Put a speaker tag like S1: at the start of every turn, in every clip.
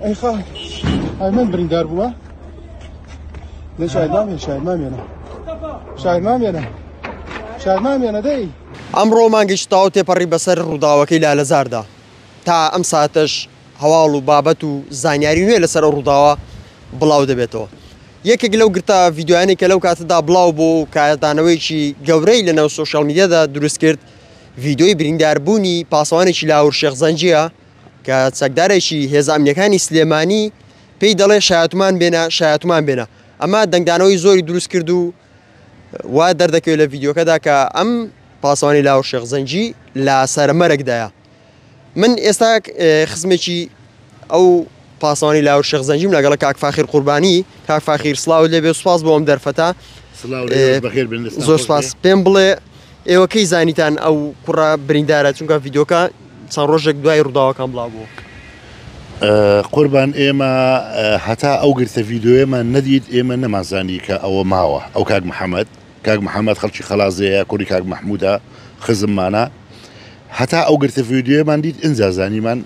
S1: ئەی خا ئەی من بریندار بووە لە شاید مامێ شاید مامێنە شاید مامێنە شاید مامێنە دەی.
S2: ئەمڕۆ مانگێکی تەواو تێپەڕی بەسەر ڕووداوەکەی لالەزاردا، تا ئەم ساتەش هەواڵ و بابەت و زانیاری نوێ لەسەر ئەو ڕووداوە بڵاو دەبێتەوە. یەکێک لەو گرتە ڤیدیۆیانەی کە لەو کاتەدا بڵاو بوو و کاردانەوەیەکی گەورەی لەناو سۆشیال میدیادا دروست کرد، ڤیدیۆی برینداربوونی پاسەوانێکی لاهور شێخ زەنگییە کە چەکدارێکی هێزە ئەمنییەکانی سلێمانی پێی دەڵێ شایەتمان بێنە، شایەتمان بێنە. ئەمە دەنگدانەوەی زۆری دروست کرد و وا دەردەکەوێت لە ڤیدیۆکەدا کە ئەم پاسەوانی لاهور شێخ زەنگی لە سەرەمەرگدایە. من ئێستا خزمێکی ئەو پاسەوانی لاهور شێخ زەنگیم لەگەڵە کاک فاخیر قوربانی. کاک فاخیر سڵاوت لێبێ، سوپاس بۆ ئەم دەرفەتە. زۆر سوپاس. پێم بڵێ ئێوە کەی زانیتان ئەو کوڕە بریندارە، چونکە ڤیدیۆکە چەند ڕۆژێک دوای ڕووداوەکان بڵاو بوو.
S3: قوربان ئێمە هەتا ئەو گرتە ڤیدیۆیەمان نەدیت ئێمە نەمانزانی کە ئەوە ماوە. ئەو کاک محەممەد، کاک محەممەد خەڵکی خەڵازەیە، کوڕی کاک مەحموودە، خزممانە. هەتا ئەو گرتە ڤیدیۆیەمان دیت ئینجا زانیمان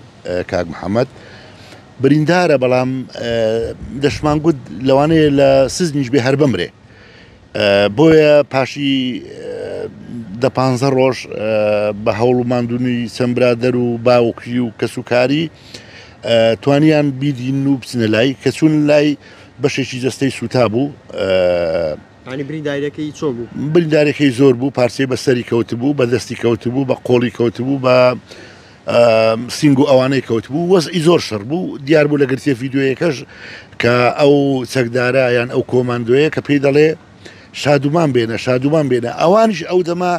S3: کاک محەممەد بریندارە، بەڵام دەشمان گوت لەوانەیە لە سزنیش بێ هەر بمرێ. بۆیە پاشی دە پانزە ڕۆژ بە هەوڵ و ماندوونی چەند برادەر و باوکی و کەسوکاری توانیان بیدین و بچنە لای، کە چوون لای بەشێکی جەستەی سووتا بوو.
S2: ینی بریندارەکەی چۆن بوو؟
S3: بریندارەکەی زۆر بوو، پارچەی بە سەری کەوتبوو، بە دەستی کەوتبوو، بە قۆڵی کەوتبوو، بە سینگ و ئەوانەی کەوتبوو، وەزعی زۆر شڕ بوو. دیار بوو لە گرتیە ڤیدیۆیەکەش کە ئەو چەکدارە یان ئەو کۆماندۆیە کە پێی دەڵێ شادومان بێنە، شادومان بێنە، ئەوانیش ئەو دەمە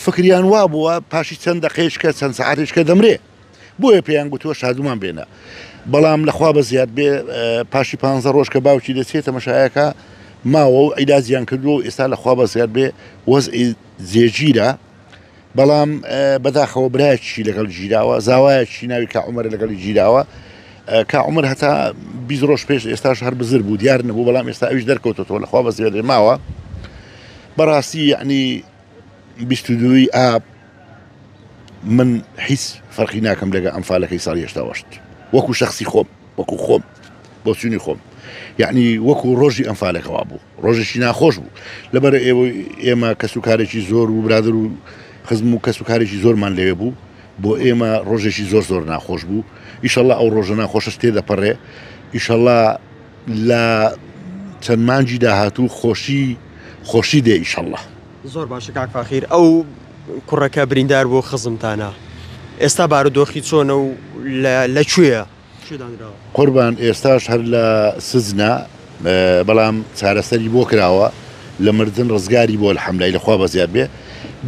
S3: فکریان وا بووە پاشی چەند دەقەیەکە چەند سەعاتێکە دەمرێ، بۆیە پێیان گوتووە شادومان بێنە. بەڵام لەخوا بە زیاد بێ پاشی پ ڕۆژ کە باوکی دەچێت تەمەشایەکە ماوە و عیلاجیان کردووە و ئێستا لەخوا بە زیاد بێ وەزعی جێگیرە. بەڵام بەداخەوە برایەکیشی لەگەڵ گیراوە، زاوایەکیشی ناوی کا عومەرە لەگەڵی گیراوە. کا عومەر هەتا 20 ڕۆژ پێش ئێستاش هەر بزر بوو، دیار نەبوو، بەڵام ئێستا ئەویش دەرکەوتەوە لەخوا بە زیاد ماوە. بەڕاستی یعنی 22 ئاب من هیچ فەرقی ناکەم لەگە ئەمفالەکەی ساڵی 88 وەکو شخصی خۆم، وەکو خۆم بۆچوونی خۆم یعنی وەکو ڕۆژی ئەمفالەکە وابوو، ڕۆژێکی ناخۆش بوو. لەبەر ئێمە کەس و کارێکی زۆر و برادر و خزم و کەس و کارێکی زۆرمان لەوێ بوو، بۆ ئێمە ڕۆژێکی زۆر زۆر ناخۆش بوو. ئیشەڵا ئەو ڕۆژە ناخۆشەش تێدەپەڕێ، ئیشەڵا لە چەند مانگی داهاتوو خۆشی خۆشی دێ ئیشەڵا.
S2: زۆر باشە کاک فاخیر، ئەو کوڕەکە بریندار بوو خزمتانە، ئێستا بارودۆخی چۆنە و لە کوێیە؟
S3: قوربان ئێستاش هەر لە سجنە، بەڵام چارەسەری بۆ کراوە، لە مردن ڕزگاری بۆ الحەملای لەخوا بەزیاد بێ.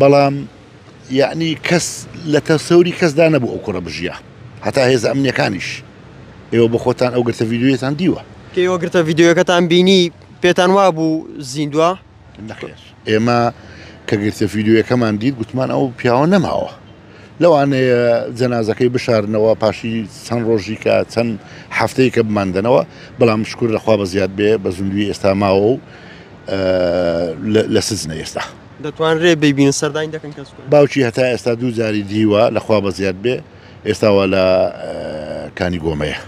S3: بەڵام یعنی کەس لە تەسەوری کەسدا نەبوو ئەو کوڕە بژیە، هەتا هێزە ئەمنیەکانیش. ئێوە بۆ خۆتان ئەو گرتە ڤیدیۆیەتان دیوە.
S2: کە ئێوە گرتە ڤیدیۆیەکەتان بینی پێتان وابوو زیندووە؟
S3: نەخێر، ئێمە کە گرتە ڤیدیۆیەکەمان دیت گوتمان ئەو پیاوە نەماوە، لەوانەیە جەنازەکەی بشارنەوە پاشی چەند ڕۆژیکە چەند هەفتەیەکە بماندەنەوە، بەڵام شکر لەخوا بە زیاد بێ بە زیندووی ئێستا ماوە و لە سجنە ئێستا.
S2: دەتوانرێ بیبینن سەردانی دەکەن کەس؟
S3: باوکی هەتا ئێستا دوو جاری دیوە لەخوا بە زیاد بێ، ئێستاوە لە کانی گۆمەیە.